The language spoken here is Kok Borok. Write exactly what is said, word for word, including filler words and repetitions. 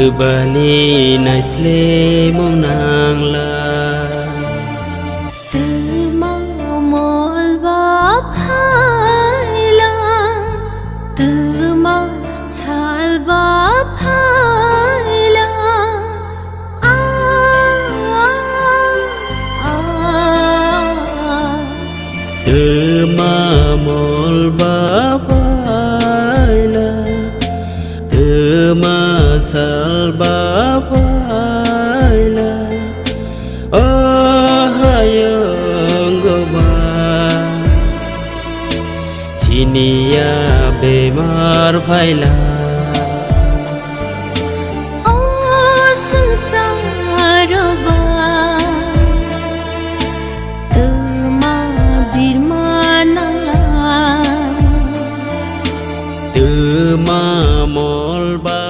Twbani naislemung nangla. Twma molba phaila, twma salba phaila. Ah, ah, ah. Twma molba phaila, twma salba phaila, o hayung goba, siniya bemar phaila. O swngcharo ba twma birma nangla. Twma molba